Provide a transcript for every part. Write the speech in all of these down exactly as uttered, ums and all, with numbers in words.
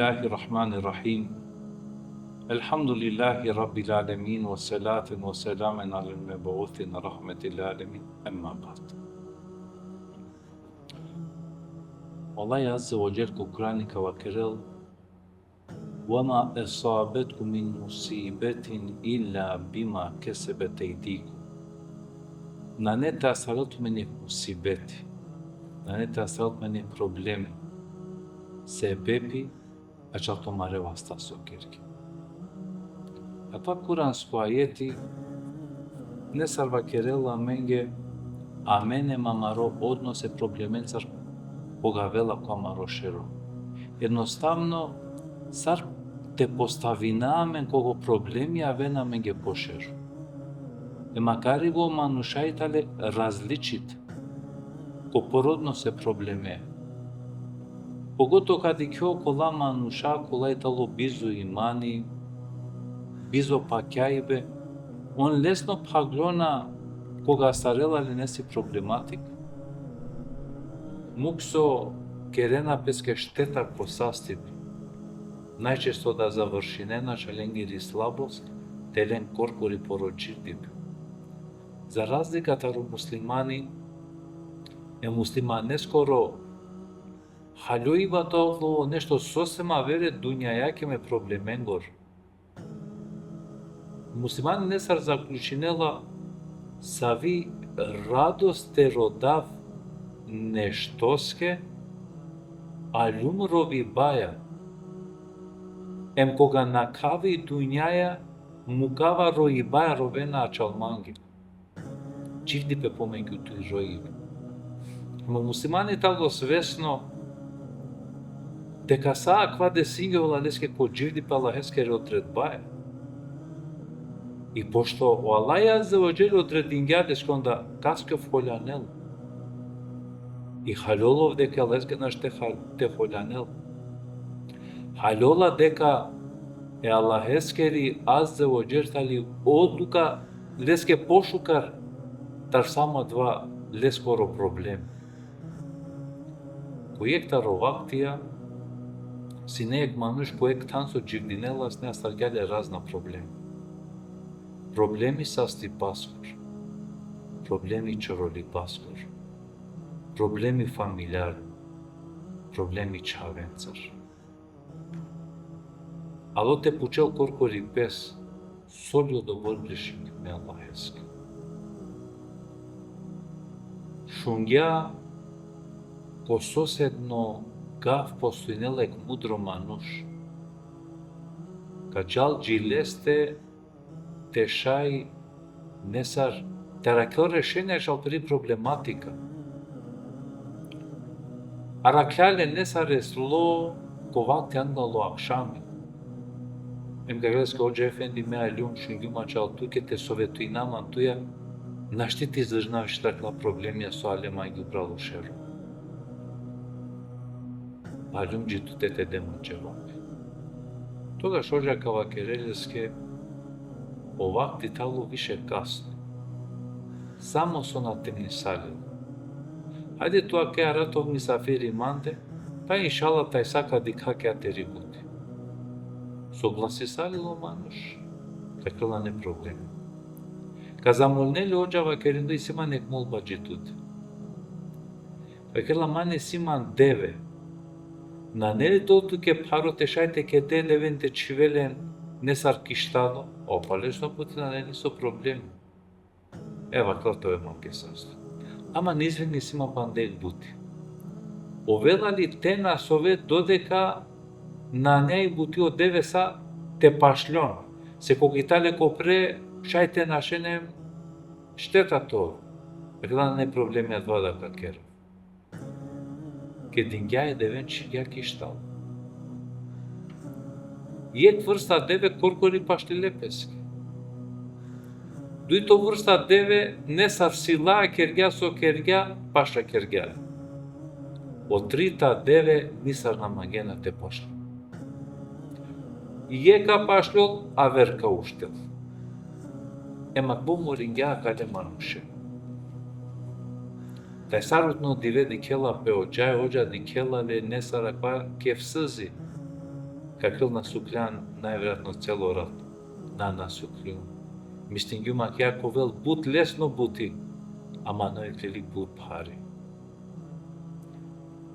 Bismillahirrahmanirrahim. Elhamdulillahi Rabbil alemin, ve salaten ve selamen alel mebusin rahmetil alemin. Emma ba'd. Allah Azze ve Dželle ko Kur'ani ka vakerel: "Ve ma esabetkum min musibetin illa bima kesebet ejdikum." Nane te astarel tumen jekh musibeti, nane te astarel tumen jekh problemi, sebepi ačhal tumare vasta so kergje. Akava kuransko ajeti nesar vakerela amenge amen em amaro odnos e problemencar koga avela ko amaro šero. Ednostavno, sar te postavina amen koga o problemi avena amenge po šero. E makari o manuša i tale različit ko porodno se probleme. Pogotovo kad dikhea okola manuša kola i talo bizo imani, bizo pakjaibe, on lesno phaglona koga astarela le nesi problematika. Muk so kerena peske šteta ko sastipi. Najčesto da završinena ačha lengiri slabost, te len korkori poro dživdipe. Za razlika taro muslimani, e muslimaneskoro haljoiba tano nešto sosema avere dunjajakeme problemengoro. Muslimani nesar zaključinela: savi radost te rodav neštoske, aljum rovibaja. Em koga nakhava i dunjaja, mukava rovibaja rovena ačhal mange. Dživdipe pomenge tuj rojibe. Ama muslimani tano svesno deka sa akava desingjola leske ko dživdipe Allaheskere odredbaja. I pošto o Allah Azze ve Dželle odredingja leske, onda kaske ov holjanel? I haljola ov deka Allaheskere našti te hal-, te holjanel. Haljola deka e Allaheskeri Azze ve Dželle tali odluka leske pošukar tar samo adava leskoro problem. Ko jekh taro vaktija, sine jekh manuš ko jekh than so dživdinela, sine astargja le razna problemi. Problemi sastipaskoro, problemi čorolipaskoro, problemi familijarno, problemi čhavencar. Alo te pučel korkori pes, so li odobor grešingjem e Allaheske. Šungja ko sosedno gav postojnela jekh mudro manuš. Ka džal dži leste te šaj nesar te arakhel rešenie ačhal piri problematika. Arakhla le nesar, reslo ko vakti anglalo akšami. Em ka vakerel leske: Hodža efendi, me aljum, šungjum ačhal tuke, te sovetuina man tuja, našti te izdržinav ačhila problemija so ale mange upral o šero. Aljum dži tute te de man dževapi. Togaš hodža ka vakerel leske: o vakti tano više kasno. Samo so na temnisalilo. Hajde tu akaja rat ov misafiri mande, pa inšallah tajsa ka dikha akaja teri buti. Soglasisalilo manuš, ka kerel: Nane problemi. Ka zamolinel le hodža, vakerindoj: Isi man jekh molba dži tute. Vakerela: Man isi man deve. Nane li dol tuke pharo te šaj te kede le aven te čhive len nesar ki štalo? O, pa lesno puti, nane niso problemi. E, vakerela, te ove mange sasto. Ama, izvini, isi man panda jekh buti. Ovela li tena sove dodeka nane i buti o deve sa te pašljon? Se koga i tale ko pre, šaj te našen em šteta te ove. Vakerela: Nane problemi, adava da ka kerav. Kedingja e deven, čhivgja ki štalo. Jekh vrsta deve korkori pašlile peske. Dujto vrsta deve nesar sila kergja, so kergja, pašlja kergja. O trita deve nisar na mangena te pašljon. Jekh ka pašljol, aver ka uštel. Em akava moringja akale manuše. Tajsarutno dive dikhela pe hodža, hodža dikhela le nesar akava kefsezi. Ka kerel na sukljan, najverojatno celo rat na, na sukljum. Mislingjum akija ka ovel but lesno buti, ama na, iklili but bhari.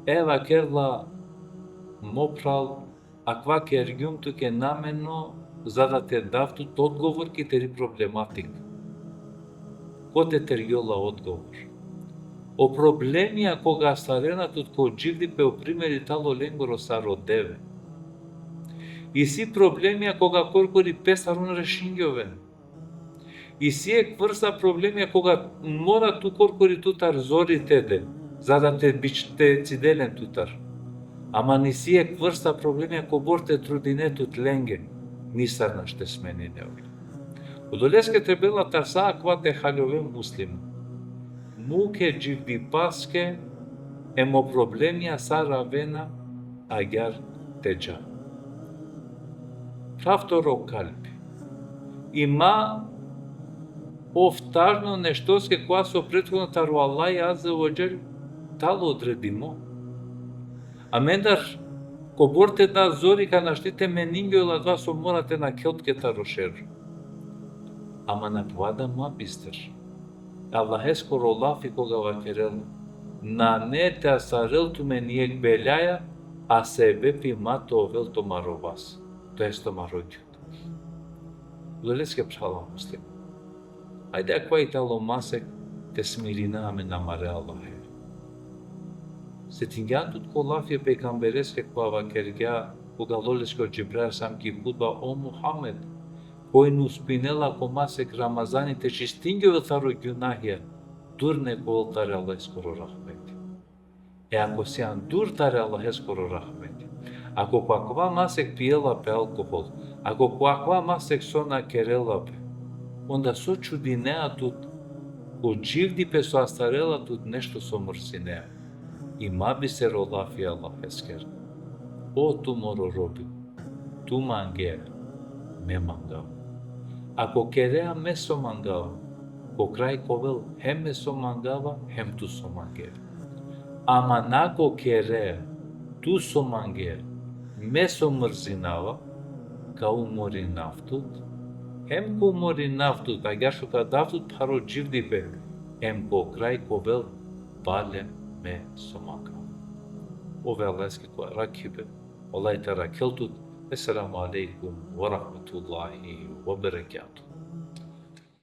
E vakerla: Mo phral, akava kergjum tuke namerno, za da te dav tut odgovor ki teri problematik. Kote tergjola odgovor? O problemija koga astarena tut ko dživdipe, o primeri tano lengoro sar o deve. Isi problemija koga korkori pe sar on rešingjoven. Isi jekh vrsta problemija koga mora tu korkori tutar zori te de, za da te bič-, te cide len tutar. Ama isi jekh vrsta problemija kobor te trudine tut lenge, nisar našti te smenine ole. Odoleske trebela tar sa akava te haljove, musliman. Muke dživdipaske, em o problemija sar avena, agjaar te dža. Phravto ro kalbi. Ima ov tano neštoske kova so prethodno taro Allah azze ve dželle tano odredimo. Amendar kobor te da zori, ka našti te meningjola adava so mora te nakhel tuke taro šer. Ama na puvada ma bister. Allaheskoro lafi koga vakerela: Nane te astarel tumen jekh belaja, a sebepi ma te ovel tumaro vas, to jest tumaro gjut. Odoleske, phrala musliman, ajde akava i tano masek te smirina amen amare Allahe. Setingjan tut ko lafi e pejgambereske kova vakergja, koga alo leske o Džibrail alejhi selam ki hutba: O Muhammed, koj na uspinela ko masek Ramazani te čistingjovel taro gjunahija, dur nek ovel tari Allaheskoro rahmeti. E ako sian dur tari Allaheskoro rahmeti, ako ko akava masek pijela pe alkohol, ako ko akava masek sona kerela pe, onda so čudinea tut, ko dživdipe so astarela tut nešto so mrzinea. Ima bister o lafi Allaheskoro: O tu moro robi, tu mangea, me mangava. Ako kerea me so mangava, ko kraj ka ovel hem me so mangava, hem tu so mangea. Ama na, ako kerea tu so mangea, me so mrzinava, ka umorinav tut, hem ka umorinav tut, agjaar so ka dav tut pharo dživdipe, hem ko kraj ka ovel pale me so mangava. Ov e Allaheske ko arakhibe, Allah te arakhel tut. Esselamu alejkum ve rahmetullahi ve berekatuhu.